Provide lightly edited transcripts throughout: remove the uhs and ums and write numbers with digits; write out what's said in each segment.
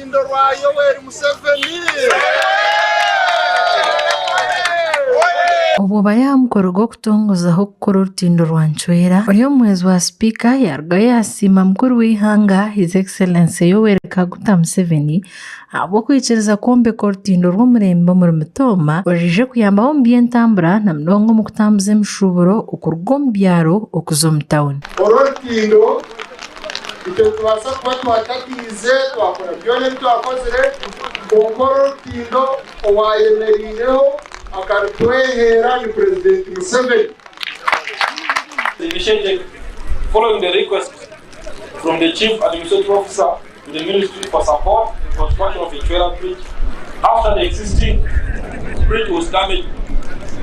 orutindo rwa Yoweri Museveni. Obwo bari aha mukoro gw'okutongozaho kukora orutindo rwa Ncwera, ori omuhwezi wa sipiika yaarugayo yaasiima mukuru w'eihanga His Excellency Yoweri Kaguta Museveni ahabw'okwikiriza kwombeka orutindo rw'omurembe omuri Mitooma orwije kuyambaho omu by'entambura na munonga omu kutambuza emishuuburo okuruga omu byaro okuza omu tawuni. Oru orutindo Itwe nitubaasa kuba twatatiize twakora byona ebi twakozire, kwonka oru orutindo owaayemereireho akarutweheera ni Purezidenti Museveni. Initiated following the request from the Chief Administrative Officer to the Ministry for support in construction of Echwera Bridge after the existing bridge was damaged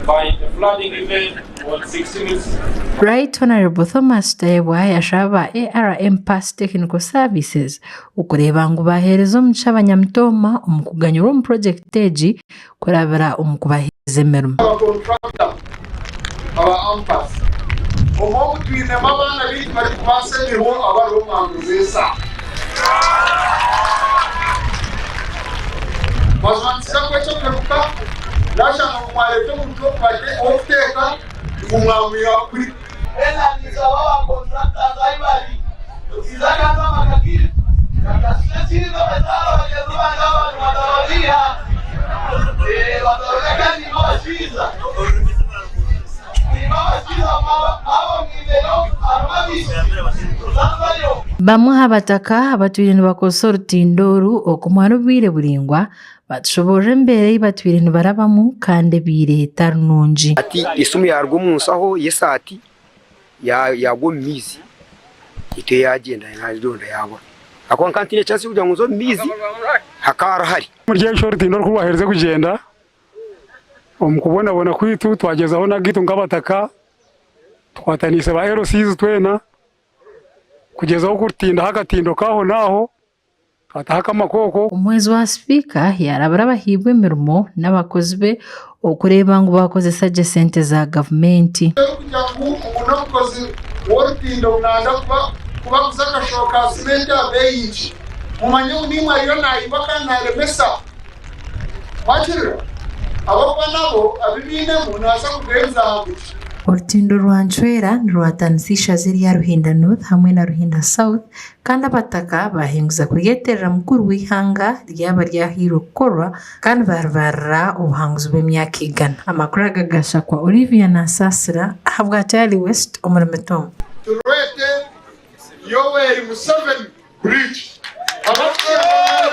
by a flooding event on 16th Right Honourable Thomas Tayebwa yashaba aba ARM Pass Technical Services okureeba ngu baheereza omugisha abanyamitooma omu kuganyirwa omu purogyekiti egi kurabira omu kubaheereza emirimo. Aba contractor aba Ampas omwe omu twinemu abaana baitu barikubaasa emirimo abariho mwangozesa. Mazima nikiza kuba eky'okuhemuka nashanga ngu mwareeta omuntu ow'okuteeka ngu mwamwiha kuri. Enanisa baba contractors ahi bari otiize akandi amaka gaitu gakashusha ekiizo esaara bagyenzi bangye aba nibatababiiha bataroreka niimwe abashaija niimwe abashaija mwaba mwineyo harimu abaishiki musanzayo. Bamwe aha bataka abatwire nibakozesa orutindo oru okumara obwire buraingwa Batushoboorora embeera ei batwire nibarabamu kandi ebaire etari nungi. Hati esimu yaaruga omu nshaho y'esaati yaagwa omu maizi itwe yaagyenda naagironda yaabura ahakuba nkaba ntaine chance y'okugira ngu nze omu maizi hakaba hariho hare. Omuri ekyo orutindo oru ku rwaherize kugyenda, omu kubonabona kwaitu twagyezaho n'agaitu nk'abataka tukwataniise ba LCs twena kugyezaho kurutindaho akatindo k'aho n'aho. Twataho akamakooko. Omuhwezi wa sipiika yaarabura abahairwe emirimo n'abakozi be okureeba ngu baakozesa gye sente za gavumenti. Erikugira ngu ogu n'omukozi w'orutindo ngu naaza kubaguza akashoho ka simenti aha beeyi nkye. Mumanye ngu naimwe ariyo naiba kandi naaremesa. Mwakirira? Abarikuba nabo abu bainemu nibabaasa kuguheereza aha guti. Orutindo rwa Ncwera nirwatanisa eishaza erya Ruhinda North hamwe na Ruhinda South Kandi abataka baahinguza kuryeterera mukuru w'eihanga ryaba ryahairwe kukorwa kandi baaribarira obuhanguzi bw'emyaka igana. Amakuru aga gaashakwa Olivia Nasaasira ahabwa Tayali West omuri Mitooma. Turwete Yoweri Museveni Bridge. Abarikukyenda.